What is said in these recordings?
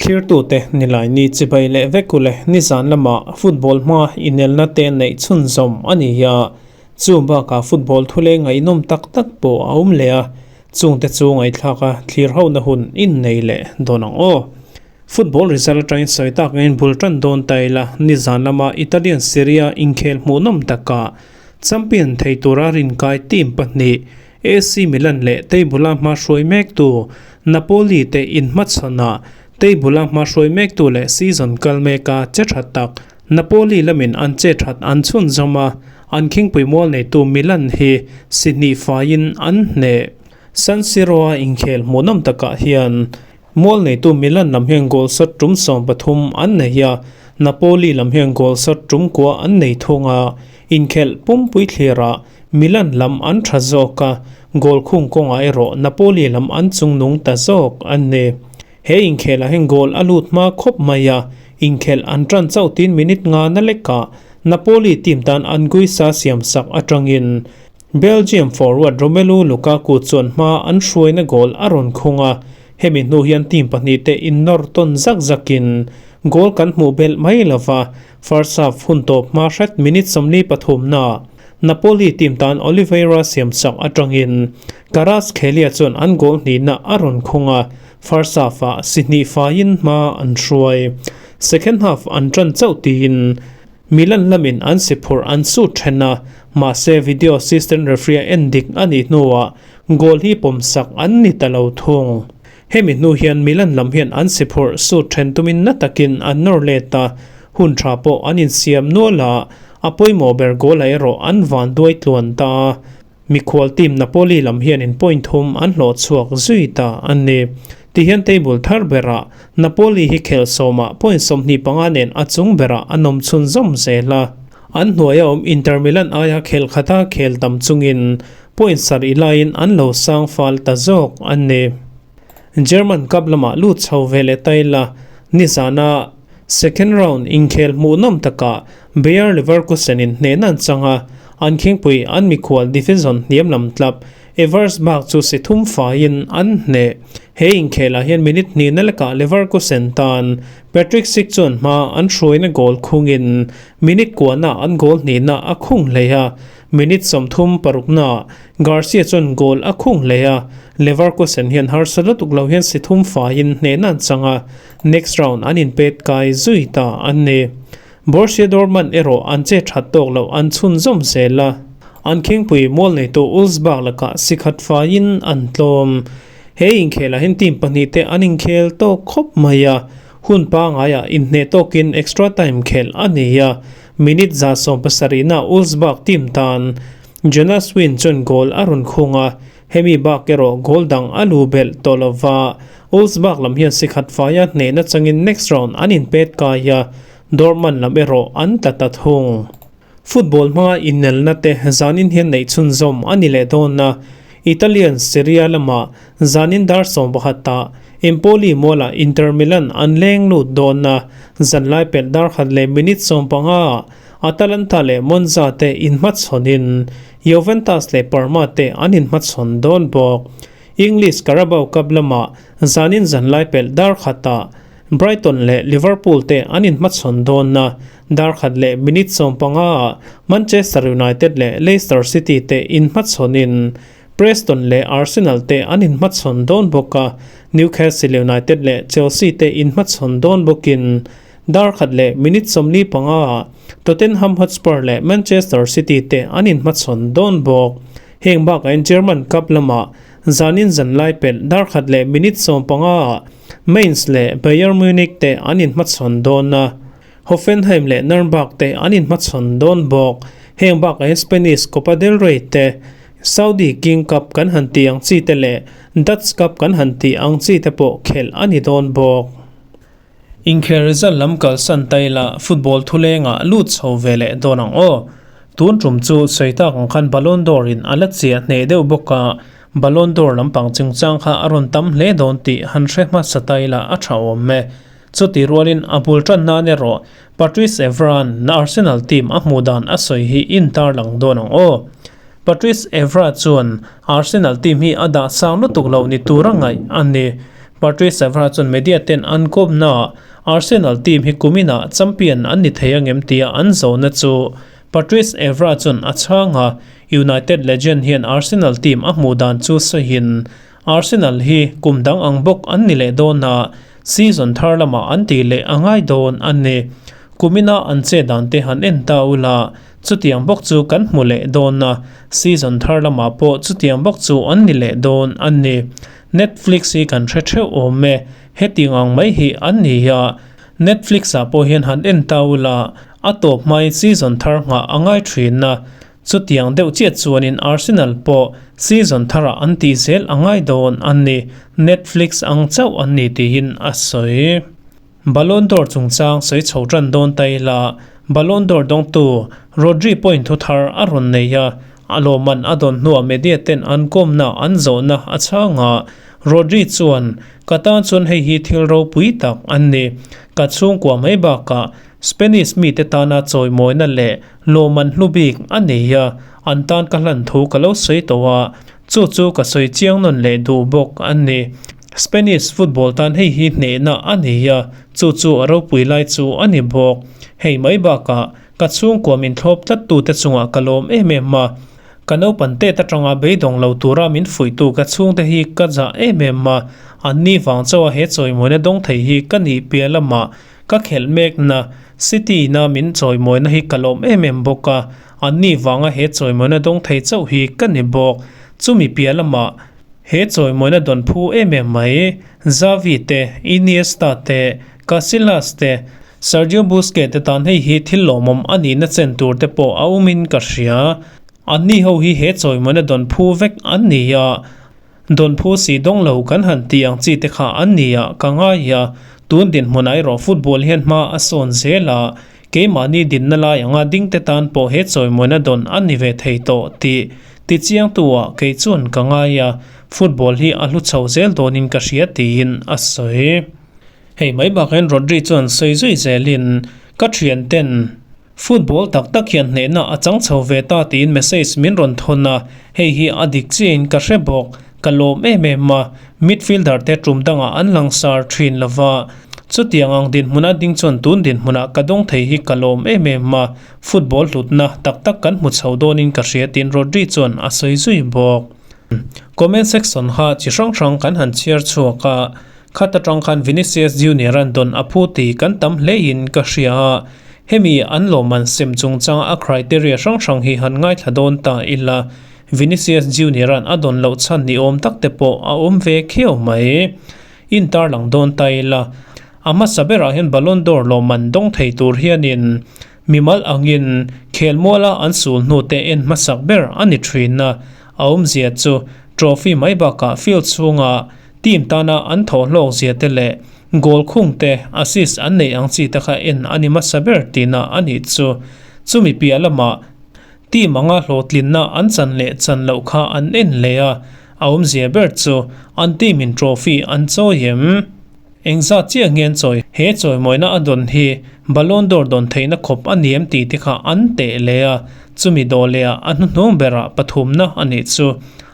Thlirtute Nilaini chibai leh vek u le nizan lamah football hma inelna te neih chhunzawm a ni a, chu bakah football thulei ngaihnawm tak tak pawh a awm leh a, chungte chu ngaihthlak a thlir hona hun innei leh dawn ang aw. Football result atangin sawi tak angin bul tan dawn ta ila, nizan lama Italian Serie A inkhel hmuhnawm takah champion thei tura rinkai team pahnih AC Milan leh table-a hma hruai mektu Napoli te inhmachhawnah table-a hma hruai mektu leh season kal meka che tha tak Napoli lamin an che that an chhunzawm a, an khingpui mual neitu Milan hi si hnih faiin an hneh. San Siro-a inkhel hmuhnawm takah hian mual neitu Milan lam hian goal shot tum 13 an nei a, Napoli lam hian goal shot tum kua an nei thung a, inkhelh pumpui thlirah Milan lam an tha zawk a, goal khung kawngah erawh Napoli lam an chungnung ta zawk a ni. He inkhelah hian goal a lut hma khawp mai a, inkhelh an tan chauh tin minute nga na lekah Napoli team tan Anguissa siam sak atangin Belgium forward Romelu Lukaku chuan hma an hruaina goal a rawn khung a, hemi hnu hian team pahnihte innawr tawn zak zakin goal kan hmuh belh mai lova, first half hun tawp hma hret minute 43 na Napoli team tan Oliveira siam sak atangin Kvaratskhelia chuan an goal hnihna a rawn khung a, first half-ah si hnih faiin hma an hruai. Second half an tan chauh tiin Milan lamin an si phurh an sut then a, mahse video assistant referee a en dik a nih hnuah goal hi pawm sak an ni ta lo thung. Hemi hnu hian Milan lam hian an si phurh sut then tumin na takin an nawr let a, hun tha pawh an insiam nual a, a pawimawh ber goal-ah erawh an van duai tluan ta a. Mikhual team Napoli lam hianin point thum an hlawh chhuak zui ta a ni. Tihian table thar berah Napoli hi khel sawmah point 25 nen a chung berah an awm chhunzawm zel a. An hnuaia awm Inter Milan aia khel khata khel tam chungin point sarih laiin an lo sang fal ta zawk a ni. German Cup lamah lut chho ve leh ta ila, nizana second round inkhel hmuhnawm takah Bayer Leverkusen in hnehna an chang a, an khingpui an mikhual division hniam lam tlap Eversberg chu si thum faiin an hneh. He inkhelah hian minute hnihna lekah Leverkusen tan Patrick Schick chuan hma an hruaina goal khungin minute kuana an goal hnihna a khung hlei a, minute 36 na Garcia chuan goal a khung hlei a, Leverkusen hian harsa lutuk lo hian si thum faiin hnehna an chang a, next round an inpet kai zui ta an ni. Borussia Dortmund erawh an che that tawk lo an chhunzawm zel a, an khingpui mual neitu Wolfsburg lakah si khat faiin an tlawm. He inkhelah hian team pahnih te an inkhel tawk khawp mai a, hun pangaiah inhneh tawkin extra time khelh a ni a, minute 170 na Wolfsburg team tan Jonas Wind chuan goal a rawn khung a, hemi bak erawh goal dang a lu belh tawh lova, Wolfsburg lam hian si khat faia hnehna changin next round an inpet kai a, Dortmund lam erawh an tla ta thung. Football hmanga inelna te zanin hian neih chhunzawm a ni leh dawn a, Italian Serie A lamah zanin dar 11 ah Empoli mualah Inter Milan an leng lut dawn a, zanlai pelh dar khat leh minute 15 ah Atalanta leh Monza te inhmachhawnin Juventus leh Parma te an inhmachhawn dawn bawk. English Carabao Cup lamah zanin zanlai pelh dar khatah Brighton leh Liverpool te an inhmachhawn dawn a, dar khat leh minute 15 ah Manchester United leh Leicester City te inhmachhawnin Preston leh Arsenal te an inhmachhawn dawn bawk a, Newcastle United leh Chelsea te inhmachhawn dawn bawkin dar khat leh minute 45 ah Tottenham Hotspur leh Manchester City te an inhmachhawn dawn bawk. Heng bakah hian German Cup lamah zanin zanlai pelh dar khat leh minute 15 ah Mainz leh Bayern Munich te an inhmachhawn dawn a, Hoffenheim leh Nurnberg te an inhmachhawn dawn bawk. Heng bakah hian Spanish Copa del Rey te, Saudi King Cup kan han tih ang chi te leh Dutch Cup kan han tih ang chi te pawh khelh a ni dawn bawk. Inkhel result lam kalsan ta ila football thulengah lut chho ve leh dawn ang aw. Tun tum chu sawi tak ang khan Ballon d'Or in a la chiah hneh deuh bawk a, Ballon d'Or lampang chungchang kha a rawn tam hle dawn tih han hre hmasa ta ila a tha awm e. Chuti rualin a bul tan nan erawh Patrice Evra na Arsenal team a hmuh dan a sawi hi in tarlang dawn ang aw. Patrice Evra chuan Arsenal team hi a dah sang lutuk lo ni tur a ngaih a ni. Patrice Evra chuan media ten an kawmnaah Arsenal team hi kuminah champion an ni thei angem tia an zawhna chu Patrice Evra chuan a chhang a, United legend hian Arsenal team a hmuh dan chu sawiin Arsenal hi kum dang ang bawk an ni leh dawn a, season thar lamah an tih leh a ngai dawn a ni. Kumina an che dan te han en ta ula, chutiang bawk chu kan hmu leh dawn a, season thar lamah pawh chutiang bawk chu an ni leh dawn a ni. Netflix hi kan hre theuh awm e, hetiang ang mai hi an ni a, Netflix ah pawh hian han en ta ula, a tawp hmain season thar nghah a ngai thin a, Chutiang deuh chiah chuanin Arsenal pawh season tharah an tih zel a ngai dawn a ni, Netflix ang chauh an ni tiin a sawi. Ballon d'Or chungchang sawi chho tan dawn ta ila, Ballon d'Or dawngtu Rodri pawhin thu thar a rawn nei a, a lawmman a dawn hnuah media ten an kawmna an zawhna a chhang a, Rodri chuan, Ka tan chuan hei hi thil ropui tak an ni, ka chhungkua mai bakah Spanish mite tana chawimawina leh lawmman hlu bik a nei a, an tan ka hlan thu ka lo sawi tawh a, chu chu ka sawi chiang nawn leh duh bawk a ni. Spanish football tan hei hi hnehna a nei a, chu chu a ropui lai chu a ni bawk. Hei mai bakah ka chhungkua min thlawp tlattute chungah ka lawm em em a, ka naupan tet atanga beidawng lo tura min fuihtu ka chhungte hi ka zah em em a, anni vang chauha he chawimawina dawng thei hi ka nih piah lamah Ka khelh mekna City ina min chawimawina hi ka lawm em em bawk a, anni vanga he chawimawina dawng thei chauh hi ka ni bawk. Chumi piah lamah he chawimawina dawn phu em em mai, Xavi te, Iniesta te, Casillas te, Sergio Busquets te tan hei hi thil lawmawm a nihna chen tur te pawh a awmin ka hria. Anni ho hi he chawimawina dawn phu vek an ni a. Dawnphu si dawng lo kan han tih ang chi te kha an ni a, ka ngai a, tun dinhmunah erawh football hian hma a sawn zel a, keimahni dinna lai anga ding te tan pawh he chawimawina dawn a ni ve thei tawh tih tichiangtu ah kei chuan ka ngai a, football hi a hlu chho zel dawnin ka hria tiin a sawi. Hei mai bakah hian Rodri chuan sawi zui zelin ka thianten Football tak tak hian hnehna a chang chho ve ta tiin message min rawn thawn a, hei hi a dik chiahin ka hre bawk. Ka lawm em em a, midfielder te tum dangah an langsar thin lo va, chutiang ang dinhmuna ding chuan tun dinhmunah ka dawng thei hi ka lawm em em a, football hlutna tak tak kan hmu chho dawnin ka hria tiin Rodri chuan a sawi zui bawk. Comment section kha chi hrang hrang kan han chhiar chhuak a, Khat atang khan Vinicius Junior an dawn a phu tih kan tam hlein ka hria a, hemi an lawmman sem chungchanga a criteria hrang hrang hi han ngaithla dawn ta ila, Vinicius Junior an a dawn loh chhan ni awm tak te pawh a awm ve khiau mai. In tarlang dawn ta ila, a hmasa berah hian Ballon d'Or lawmman dawng thei tur hianin mimal angin khelmuala an sul hnu te en hmasak ber a ni thin a, a awmzia chu trophy mai bakah field chhunga Team tana an thawh hlawk zia te leh goal khung te, assist an neih ang chi te kha en a ni hmasa ber tihna a nih chu. Chumi piah lamah team anga hlawhtlinna an chan leh chan loh kha an en leh a, a awmzia ber chu an team in trophy an chawi em? Engzat chiah nge an chawi? He chawimawina a dawn hi Ballon d'Or dawn theihna khawp a ni em tih te kha an teh leh a, chumi dawh leh ah a hnuhnung berah pathumna a nih chu.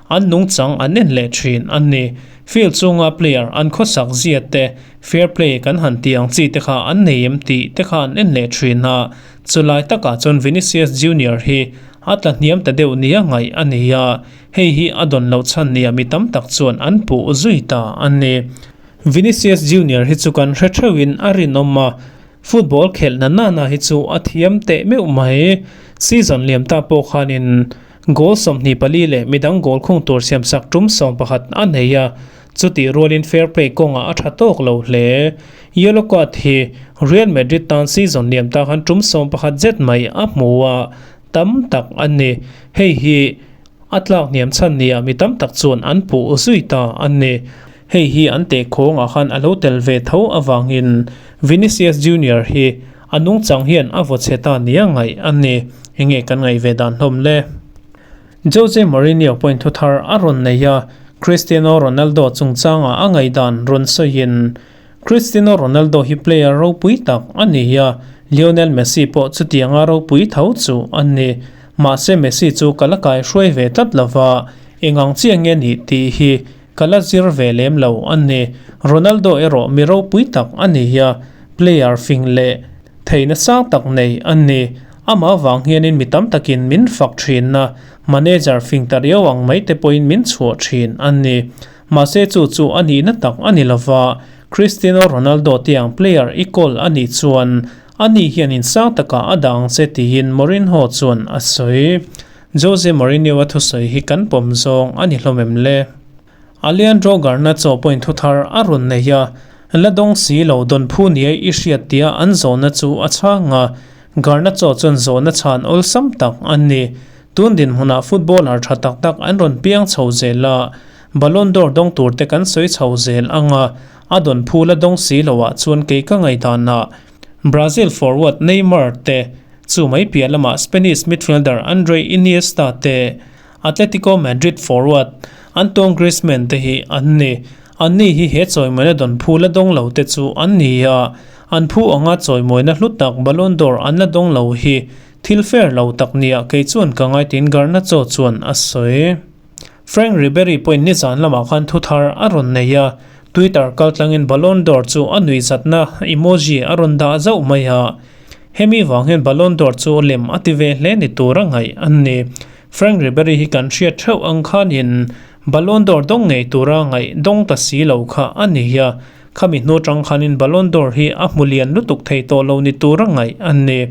An nungchang an en leh thin a ni. Field chunga player an khawsak zia te, fair play kan han tih ang chi te kha an nei em tih te kha an en leh thin a. Chulai takah chuan Vinicius Junior hi a tla hniam ta deuh nia ngaih a ni a, hei hi a dawn loh chhan nia mi tam tak chuan an puh zui ta a ni. Vinicius Junior hi chu kan hre theuhin a rinawm a, football khelh na nana hi chu a thiam teh meuh mai. Season liam ta pawh khanin Goal 24 leh midang goal khung tur siamsak tum 11 a nei a, chutih rualin fair play kawngah a tha tawk lo hle. Yellow card hi Real Madrid tan season liam ta khan tum 11 zet mai a hmu a, tam tak a ni. Hei hi a tlak hniam chhan nia mi tam tak chuan an puh zui ta a ni. Hei hi an tehkhawngah khan a lo tel ve tho avangin Vinicius Junior hi A nungchang hian a vaw chhe ta nia ngaih a ni. Enge kan ngaih ve dan hlawm le? Jose Mourinho pawhin thu thar a rawn nei a, Cristiano Ronaldo chungchanga a ngaihdan rawn sawiin, Cristiano Ronaldo hi player ropui tak a ni a, Lionel Messi pawh chutianga ropui tho chu a ni. Mahse Messi chu ka la kai hruai ve tlat lova, engang chiah nge nih tih hi. Ka la zir ve lem lo a ni. Ronaldo erawh mi ropui tak a ni a, player fing leh theihna sang tak nei a ni. Amah vang hianin mi tam takin min fak thin a, manager fing ta riau ang mai te pawhin min chhuah thin a ni. Mahse chu chu a nihna tak a ni lova, Cristiano Ronaldo te ang player i kawl a nih chuan ani hian insang takah a dah ang che tiin Mourinho chuan a sawi. Jose Mourinho-a thusawi hi kan pawm zawng a ni hlawm em le? Alejandro Garnacho pawhin thuthar a rawn nei a, la dawng si lo dawn phu nia i hriat tia an zawhna chu a chhang a, Garnacho chuan zawhna chhan awlsam tak a ni. Tun dinhmunah footballer tha tak tak an rawn piang chho zel a, Ballon d'Or dawng tur te kan sawi chho zel ang a, a dawn phu la dawng si loah chuan kei ka ngaihdanah Brazil forward Neymar te Chu mai piah lamah Spanish midfielder Andre Iniesta te, Atletico Madrid forward Antoine Griezmann te hi an ni. Anni hi he chawimawina dawn phu la dawng lo te chu an ni a, an phu anga chawimawina hlu tak Ballon d'Or an la dawng lo hi thil fair lo tak nia kei chuan ka ngai tiin Garnacho chuan a sawi. Frank Ribery pawhin nizan lamah khan thuthar a rawn nei a, Twitter kaltlangin Ballon d'Or chu a nuihzatna emoji a rawn dah zauh mai a. Hemi vang hian Ballon d'Or chu lem a ti ve hle ni tur a ngaih an ni. Frank Ribery hi kan hriat theuh ang khanin Ballon d'Or dawng ngei tura ngaih dawng ta si lo kha a ni a, khami hnu atang khanin Ballon d'Or hi a hmu lian lutuk thei tawh lo ni tura ngaih an ni.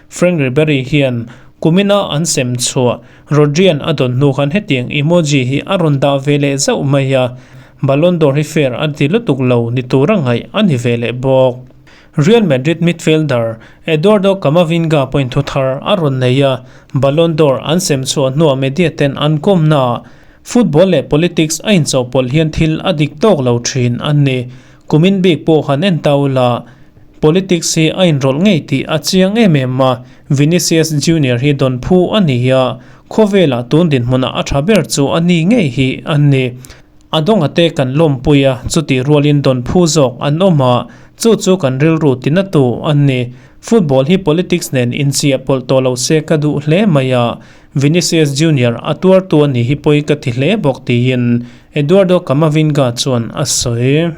Frank Ribery hian kumina an sem chhuah Rodri-a'n a dawn hnu khan hetiang emoji hi a rawn dah ve leh zauh mai a, Ballon d'Or hi fair a ti lutuk lo ni tura ngaih a ni ve leh bawk. Real Madrid midfielder Eduardo Camavinga pawhin thu thar a rawn nei a, Ballon d'Or an sem chhuah hnuah media ten an kawmnaah football leh politics a inchawhpawlh hian thil a dik tawk lo thin a ni. Kumin bik pawh han en ta ula, politics hi a inrawlh ngei tih a chiang em em a, Vinicius Junior hi dawn phu a ni a, khawvelah tun dinhmunah a tha ber chu a ni ngei hi a ni. A dawnga te kan lawmpui a, chutih rualin dawn phu zawk an awm a, chu chu kan rilru tinatu a ni. Football hi politics nen inchiah pawlh tawh lo se ka duh hle mai a, Vinicius Junior a tuartu a ni hi pawi ka ti hle bawk tiin Eduardo Camavinga chuan a sawi.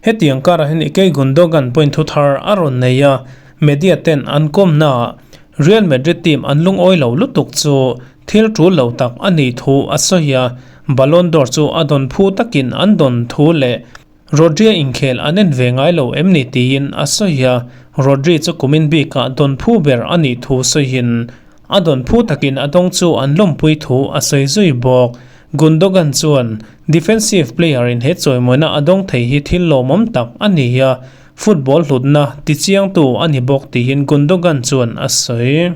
Hetiang karah hian Ilkay Gundogan pawhin thu thar a rawn nei a, media ten an kawmnaah Real Madrid team an lungawi lo lutuk chu thil tul lo tak a nih thu a sawi a, Ballon d'Or chu a dawn phu takin an dawn thu leh Rodri-a inkhel an en ve ngai lo em ni tiin a sawi a, Rodri chu kumin bikah dawn phu ber a nih thu sawiin a dawn phu takin a dawng chu an lawmpui thu a sawi zui bawk. Gundogan chuan defensive player in he chawimawina a dawng thei hi thil lawmawm tak a ni a, football hlutna tichiangtu a ni bawk tiin Gundogan chuan a sawi.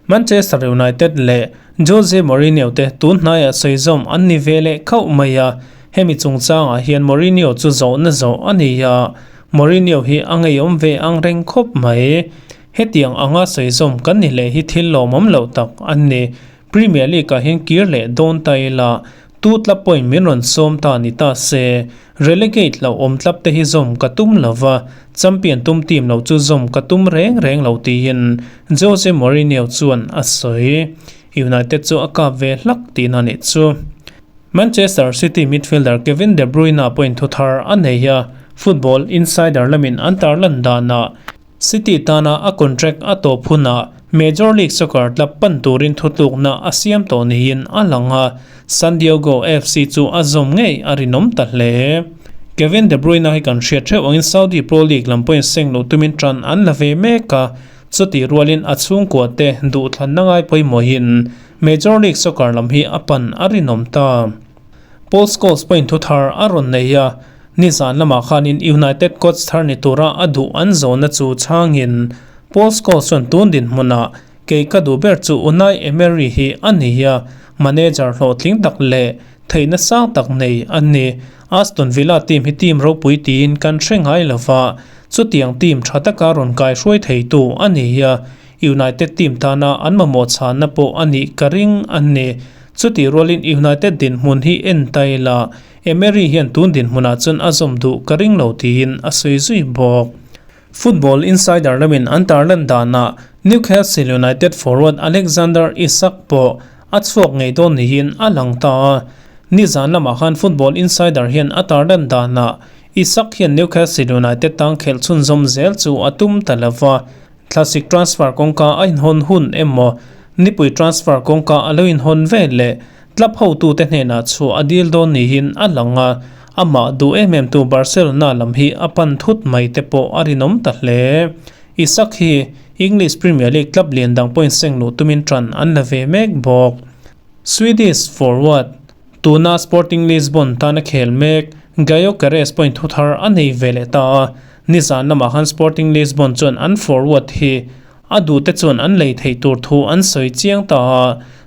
Manchester United leh Jose Mourinho te tun hnaiah sawi zawm an ni ve leh khauh mai a, hemi chungchangah hian Mourinho chu zawhna zawh a ni a, Mourinho hi a ngeiawm ve ang reng khawp mai. Hetiang anga sawi zawm kan ni leh hi thil lawmawm loh tak a ni. Premier League ah hian kir leh dawn ta ila, tu tlap pawhin min rawn sawm ta ni ta se, relegate loh awm tlap te hi zawm ka tum lo va, champion tum team lo chu zawm ka tum reng reng lo tiin Jose Mourinho chuan a sawi. United chu a kap ve hlak tihna nih chu. Manchester City midfielder Kevin De Bruyne pawhin thuthar a nei a, Football Insider lamin an tarlan danah, City tana a contract a tawp hunah Major League Soccer club pan turin thutlukna a siam tawh niin a lang a, San Diego FC chu a zawm ngei a rinawm ta hle. Kevin De Bruyne hi kan hriat theuh angin Saudi Pro League lam pawhin seng loh tumin tan an la ve mek a, chutih rualin a chhungkua te duhthlanna ngai pawimawhin Major League Soccer lam hi a pan a rinawm ta. Paul Scholes pawhin thuthar a rawn nei a, Nizan lamah khanin United coach thar ni tura a duh an zawhna chu chhangin Paul Scholes chuan tun dinhmunah kei ka duh ber chu Unai Emery hi a ni a, manager hlawhtling tak leh theihna sang tak nei a ni. Aston Villa team hi team ropui tiin kan hre ngai lova, chutiang team tha taka rawn kaihruai theitu a ni a, United team tana an mamawh chhanna pawh a nih ka ring a ni. Chutih rualin United dinhmun hi en ta ila, Emery hian tun dinhmunah chuan a zawm duh ka ring lo tiin a sawi zui bawk. Football Insider lamin an tarlan danah Newcastle United forward Alexander Isak pawh a chhuak ngei dawn niin a lang ta a. Nizan lamah khan Football Insider hian a tarlan danah Isak hian Newcastle United tan khelh chhunzawm zel chu a tum ta lo va, thlasik transfer kawngka a inhawn hun emaw nipui transfer kawngka a lo inhawn ve leh club hotute hnenah chhuah a dil dawn niin a lang a, amah duh em em tu Barcelona lam hi a pan thut mai te pawh a rinawm ta hle. Isak hi English Premier League club lian dang pawhin seng luh tumin tan an la ve mek bawk. Swedish forward, tuna Sporting Lisbon tana khel mek Gyokeres pawhin thu thar a nei ve leh ta a, nizan lamah khan Sporting Lisbon chuan an forward hi a duhte chuan an lei theih tur thu an sawi chiang ta a,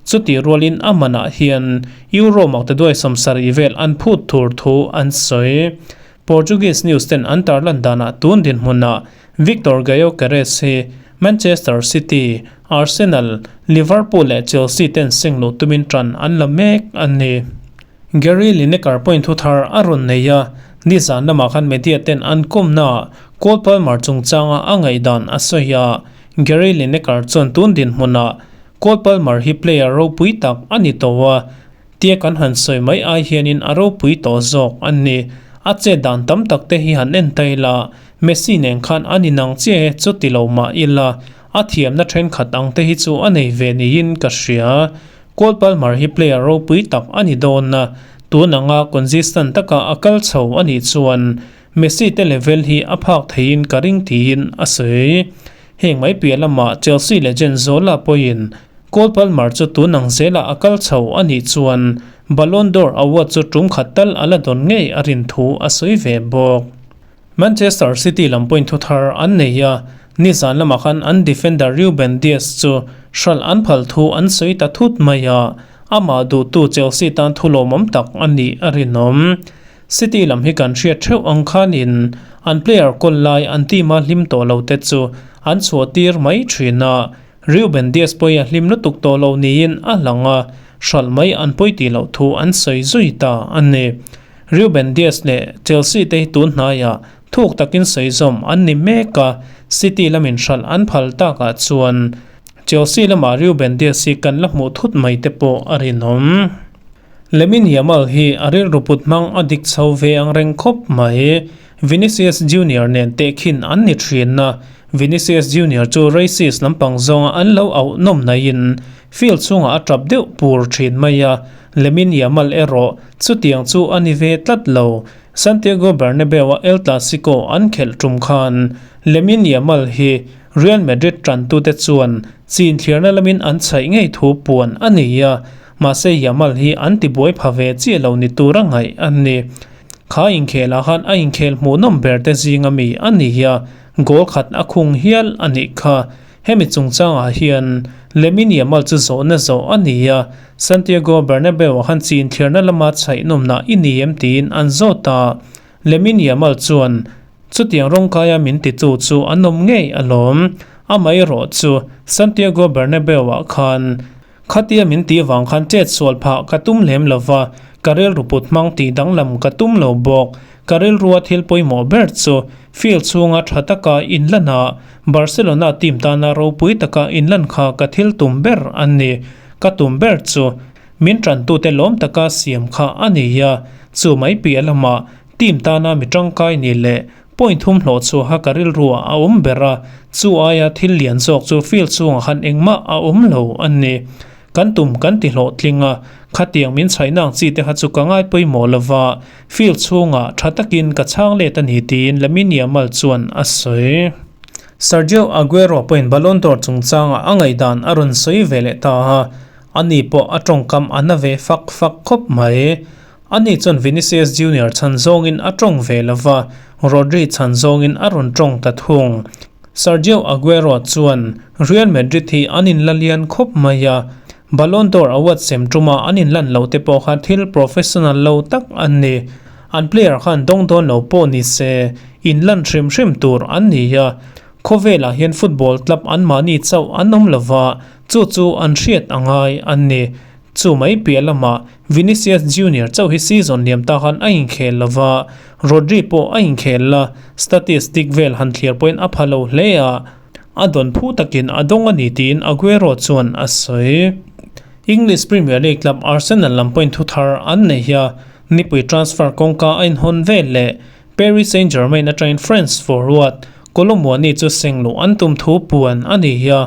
chutih rualin a manah hian Euro maktaduai 70 vel an phut tur thu an sawi. Portuguese news ten an tarlan danah tun dinhmunah Viktor Gyokeres hi Manchester City, Arsenal, Liverpool leh Chelsea ten seng luh tumin tan an la mek a ni. Gary Lineker pawhin thu thar a rawn nei a, nizan lamah khan media ten an kawmnaah Cole Palmer chungchanga a ngaihdan a sawi a, Gary Lineker chuan tun dinhmunah Cole Palmer hi player ropui tak a ni tawh a, Tia kan han sawi mai ai hianin a ropui tawh zawk a ni. A chet dan tam tak te hi han en ta ila, Messi nen khan an inang chiah e chu ti lo mah ila, a thiamna thenkhat ang te hi chu a nei ve niin ka hria. Cole Palmer hi player ropui tak a ni dawn a, tun anga consistent taka a kal chho a nih chuan Messi te level hi a phak theiin ka ring tiin a sawi. Heng mai piah lamah Chelsea legend Zola pawhin Cole Palmer chu tun ang zelah a kal chho a nih chuan Ballon d'Or award chu tum khat tal a la dawn ngei a rin thu a sawi ve bawk. Manchester City lam pawhin thu thar an nei a, nizan lamah khan an defender Ruben Dias chu hralh an phal thu an sawi ta thut mai a, amah duhtu Chelsea tan thu lawmawm tak a nih a rinawm. City lam hi kan hriat theuh ang khanin an player kawl lai an team a hlim tawh lo te chu an chhuah tir mai thin a, Reuben Dias pawh hi a hlim lutuk tawh lo niin a lang a, hralh mai an pawi tih loh thu an sawi zui ta a ni. Reuben Dias leh Chelsea te hi tun hnaiah thuk takin sawi zawm an ni mek a, City lamin hralh an phal takah chuan Chelsea lamah Reuben Dias hi kan la hmuh thut mai te pawh a rinawm. Lamine Yamal hi a rilru put hmang a dik chho ve ang reng khawp mai. Vinicius Junior nen tehkhin an ni thin a, Vinicius Junior chu racist lampang zawnga an lo auh nawm naiin field chhungah a tap deuh pur thin mai a, Lamine Yamal erawh chutiang chu a ni ve tlat lo. Santiago Bernabeu-a El Clasico an khelh tum khan Lamine Yamal hi Real Madrid tantute chuan chin thliarna lamin an chhaih ngei thu puan a ni a, Mahse Yamal hi an ti buai pha ve chiah lo ni tur a ngaih a ni. Kha inkhelah khan a inkhel hmuhnawm ber te zinga mi a ni a, goal khat a khung hial a nih kha. Hemi chungchangah hian Lamine Yamal chu zawhna zawh a ni a, Santiago Bernabeu-ah khan chin thliarna lama chhaihnawmna i ni em tiin an zawt a. Lamine Yamal chuan, Chutiang rawngkaia min titu chu an awm ngei alawm. Amaherawh chu Santiago Bernabeu-ah khan Khatia min tih vang khan chet sual phah ka tum lem lo va, ka rilru put hmang tih danglam ka tum lo bawk. Ka rilrua thil pawimawh ber chu field chhunga tha taka inlan a, Barcelona team tana ropui taka inlan kha ka thil tum ber a ni. Ka tum ber chu min tantute lawm taka siam kha a ni a, chu mai piah lamah team tana mi tangkai ni leh Point thum hlawh chhuaha ka rilruah a awm ber a, chu aia thil lian zawk chu field chhungah khan engmah a awm lo a ni. Kan tum kan ti hlawhtling a, khatiang min chhaihna ang chi te kha chu ka ngai pawimawh lo va, field chhungah tha takin ka chhang let a ni tiin Lamine Yamal chuan a sawi. Sergio Aguero pawhin Ballon d'Or chungchangah a ngaihdan a rawn sawi ve leh ta a, ani pawh a tawngkam a na ve fak fak khawp mai. Ani chuan Vinicius Junior chhan zawngin a tawng ve lo va, Rodri chhan zawngin a rawn tawng ta thung. Sergio Aguero chuan Real Madrid hi an inla lian khawp mai a, Ballon d'Or award sem tuma an inlan loh te pawh kha thil professional lo tak an ni. An player khan dawng dawn lo pawh ni se, inlan hrim hrim tur an ni a. Khawvelah hian football club anmahni chauh an awm lo va, chu chu an hriat a ngai an ni. Chu mai piah lamah Vinicius Junior chauh hi season liam ta khan a inkhel lo va, Rodri pawh a inkhel la, statistic vel han thlir pawhin a pha lo hle a, a dawn phu takin a dawng a ni tiin Aguero chuan a sawi. English Premier League club Arsenal lam pawhin thu thar an nei a, nipui transfer kawngka a inhawn vel leh Paris Saint-Germain atangin France forward Kolo Muani chu sengluh an tum thu puan a ni a,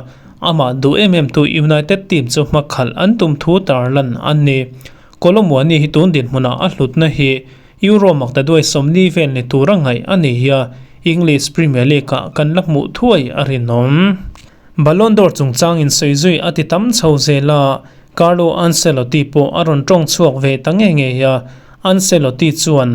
amah duh em em tu United team chu hmakhalh an tum thu tarlan a ni. Kolo Muani hi tun dinhmunah a hlutna hi Euro maktaduai 40 vel ni tura ngaih a ni a, English Premier League-ah kan la hmuh thuai a rinawm. Ballon d'Or chungchangin sawi zui a ti tam chho zel a, Carlo Ancelotti pawh a rawn tawng chhuak ve ta ngei ngei a, Ancelotti chuan,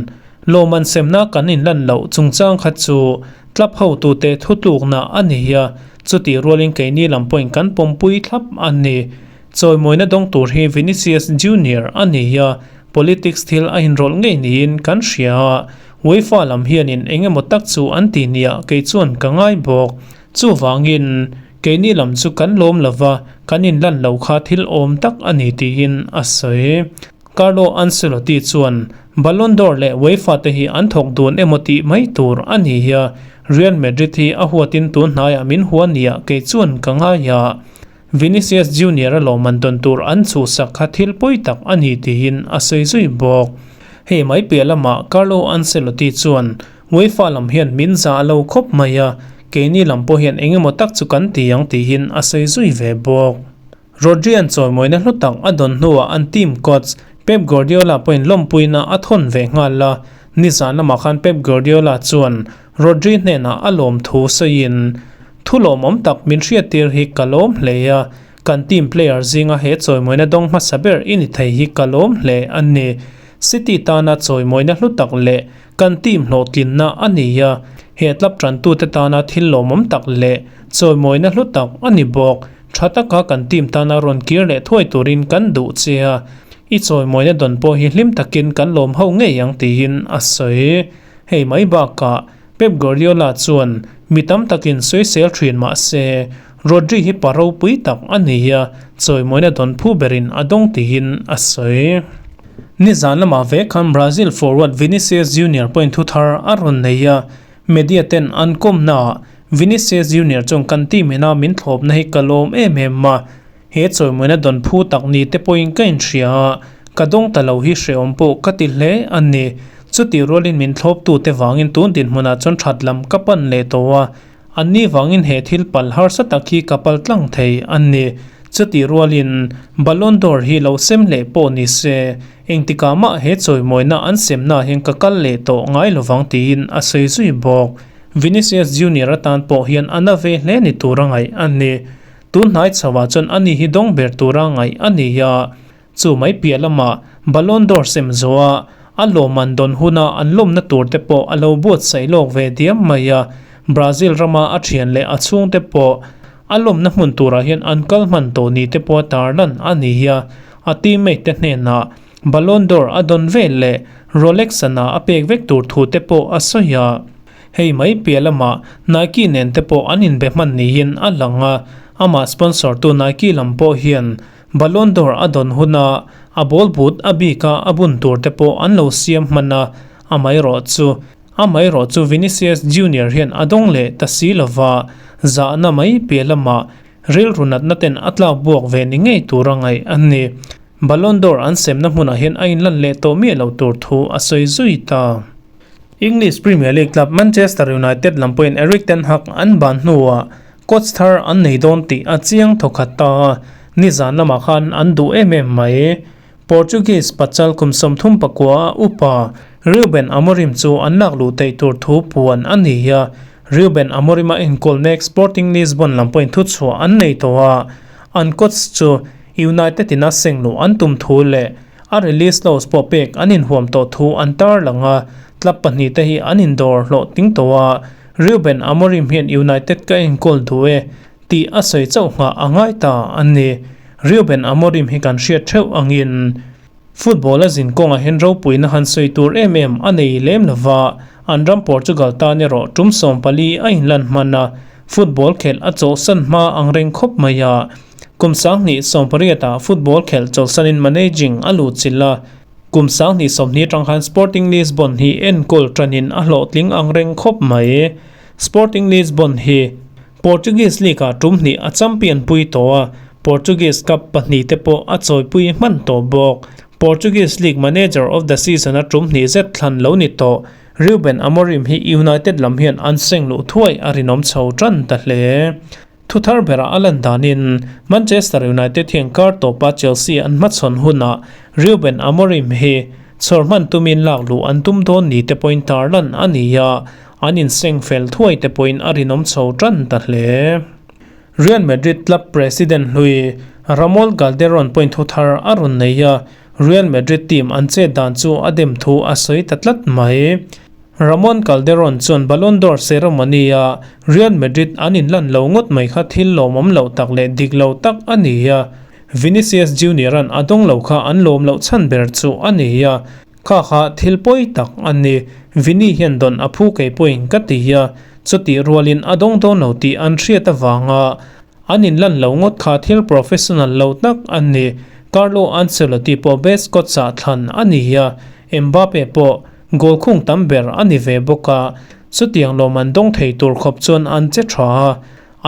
Lawmman semna kan inlan loh chungchang kha chu club hotute thutlukna a ni a, chutih rualin keini lam pawhin kan pawmpui thlap a ni. Chawimawina dawng tur hi Vinicius Junior a ni a, politics thil a inrawlh ngei niin kan hria a, UEFA lam hianin eng emaw tak chu an ti nia kei chuan ka ngai bawk. Chuvangin, keini lam chu kan lawm lo va, kan inlan lo kha thil awm tak a ni tiin a sawi. Carlo Ancelotti chuan, Ballon d'Or leh UEFA te hi an thawk dun emaw tih mai tur a ni a, Real Madrid hi a huatin tun hnaiah min hua nia kei chuan ka ngai a. Vinicius Junior-a lawmman dawn tur an chhuhsak kha thil pawi tak a ni tiin a sawi zui bawk. Hei mai piah lamah Carlo Ancelotti chuan UEFA lam hian min zah lo khawp mai a, keini lam pawh hian eng emaw tak chu kan ti ang tiin a sawi zui ve bawk. Rodri-a'n chawimawina hlu tak a dawn hnuah an team coach Pep Guardiola pawhin lawmpuina a thawn ve nghal a, nizan lamah khan Pep Guardiola chuan Rodri hnenah a lawm thu sawiin, Thu lawmawm tak min hriattir hi ka lawm hle a, kan team player zinga he chawimawina dawng hmasa ber i ni thei hi ka lawm hle a ni. City tana chawimawina hlu tak leh kan team hlawhtlinna a ni a, he club tantute tana thil lawmawm tak leh chawimawina hlu tak a ni bawk. Tha taka kan team tana rawn kir leh thuai turin kan duh che a, i chawimawina dawn pawh hi hlim takin kan lawm ho ngei ang tiin a sawi. Hei mai bakah Pep Guardiola chuan mi tam takin sawisel thin mah se, Rodri hi pa ropui tak a ni a, chawimawina dawn phu berin a dawng tiin a sawi. Nizan lamah ve khan Brazil forward Vinicius Junior pawhin thu thar a rawn nei a, media ten an kawmnaah Vinicius Junior chuan kan team ina min thlawpna hi ka lawm em em a, He chawimawina dawn phu tak ni te pawhin ka inhria a, ka dawng ta lo hi hrehawm pawh ka ti hle a ni. Chutih rualin min thlawptute vangin tun dinhmunah chuan that lam ka pan leh tawh a, anni vangin he thil pal harsa tak hi ka pal tlang thei a ni. Chutih rualin Ballon d'Or hi lo sem leh pawh ni se, engtikah mah he chawimawina an semnaah hian ka kal leh tawh ngai lovang tiin a sawi zui bawk. Vinicius Junior atan pawh hian a na ve hle ni tura ngaih a ni. Tun hnai chhoah chuan ani hi dawng ber tura ngaih a ni a, chu mai piah lamah Ballon d'Or sem zawha a lawmman dawn huna an lawmna tur te pawh a lo buatsaih lawk ve diam mai a, Brazil rama a thian leh a chhungte pawh a lawmna hmun turah hian an kal hman tawh ni te pawh tarlan a ni a, a teammate te hnenah Ballon d'Or a dawn vel leh Rolex sana a pek vek tur thu te pawh a sawi a. Hei mai piah lamah Nike nen te pawh an inbe hman niin a lang a, amah sponsor tu Nike lam pawh hian Ballon d'Or a dawn huna a ball boot a bika a bun tur te pawh an lo siam hman a, amaherawhchu amaherawhchu Vinicius Junior hian a dawng leh ta si lova, zahna mai piah lamah rilru natna ten a tlak buak ve ni ngei tura ngaih a ni. Ballon d'Or an semna hmunah hian a inlan leh tawh miah lo tur thu a sawi zui ta. English Premier League club Manchester United lam pawhin Erik ten Hag an ban hnuah coach thar an nei dawn tih a chiang thawkhat ta a, nizan lamah khan an duh em em mai. Portuguese pachal kum 34 a upa Ruben Amorim chu an lak luh theih tur thu puan a ni a, Ruben Amorim a enkawl mek Sporting Lisbon lam pawhin thuchhuah an nei tawh a, an coach chu United in a seng luh an tum thu leh A release clause pawh pek an inhuam tawh thu an tarlang a, club pahnihte hi an indawr hlawh ting tawh a, Ruben Amorim hian United ka enkawl duh e tih a sawi chauh nghah a ngai ta a ni. Ruben Amorim hi kan hriat theuh angin football a zin kawngah hian ropuina han sawi tur em em a nei lem lo va, an ram Portugal tan erawh tum 14 a inlan hman a, football khelh a chawhsan hma ang reng khawp mai a. Kum 2018 ah football khelh chawlhsanin managing a luh chilh a, kum 2020 atang khan Sporting Lisbon hi enkawl tanin a hlawhtling ang reng khawp mai. Sporting Lisbon hi Portuguese League ah tum hnih a champion pui tawh a, Portuguese Cup pahnihte pawh a chawipui hman tawh bawk. Portuguese League Manager of the Season a tum hnih zet thlan lo ni tawh. Ruben Amorim hi United lam hian an seng luh thuai a rinawm chho tan ta hle. Thu thar berah a lan danin Manchester United hian kar tawpa Chelsea an hmachhawn hunah Ruben Amorim hi chhawr hman tumin lak luh an tum dawn ni te pawhin tarlan a ni a, an inseng fel thuai te pawhin a rinawm chho tan ta hle. Real Madrid club president hlui Ramon Calderon pawhin thu thar a rawn nei a, Real Madrid team an chet dan chu a dem thu a sawi ta tlat mai. Ramon Calderon chuan Ballon d'Or ceremony-a Real Madrid an inlan lo ngawt mai kha thil lawmawm loh tak leh dik lo tak a ni a, Vinicius Junior-a'n a dawng lo kha an lawm loh chhan ber chu a ni a, kha kha thil pawi tak a ni. Vini hian dawn a phu kei pawhin ka ti a, chutih rualin a dawng dawn lo tih an hriat avanga An inlan lo ngawt kha thil professional lo tak an ni. Carlo Ancelotti pawh best coach-ah thlan a ni a, Mbappe pawh goal khung tam ber a ni ve bawk a. Chutiang lawm an dawng thei tur khawp chuan an che tha a,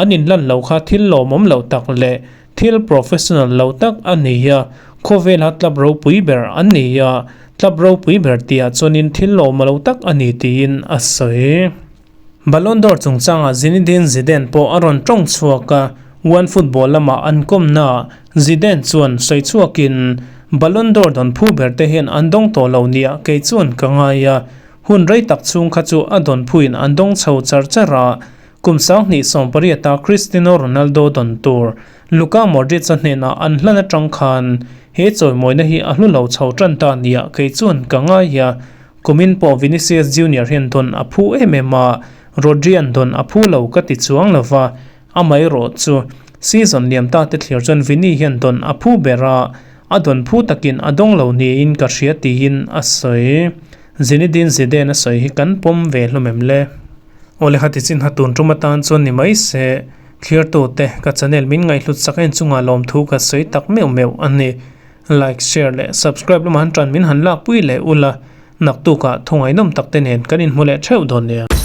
an inlan lo kha thil lawmawm lo tak leh thil professional lo tak a ni a. Khawvela club ropui ber an ni a, club ropui ber tihah chuanin thil lawm lo tak a ni tiin a sawi. Ballon d'Or chungchangah Zinedine Zidane pawh a rawn tawng chhuak a, One Football lama an kawmnaah Zidane chuan sawi chhuakin, Ballon d'Or dawn phu ber te hian an dawng tawh lo nia kei chuan ka ngai a, hun rei tak chhung kha chu a dawn phuin an dawng chho char char a, kum 2018 a Cristiano Ronaldo dawn tur Luka Modric-a hnenah an hlan atang khan he chawimawina hi a hlu lo chho tan ta nia kei chuan ka ngai a, Kumin pawh Vinicius Junior hian dawn a phu em em a, Rodri-a'n dawn a phu lo ka ti chuang lo va, amaherawh chu season liam ta te thlir chuan Vini hian dawn a phu ber a, a dawn phu takin a dawng lo niin ka hria tiin a sawi. Zinedine Zidane a sawi hi kan pawm ve hlawm em le? Awle khati chin ha tun tum atan chuan ni mai se, thlirtute ka channel min ngaihhlut sak en chungah lawmthu ka sawi tak meuh meuh a ni. Like, share leh subscribe lamah han tan min han lakpui leh ula, naktukah thungainawm tak te nen kan inhmu leh theuh dawn nia.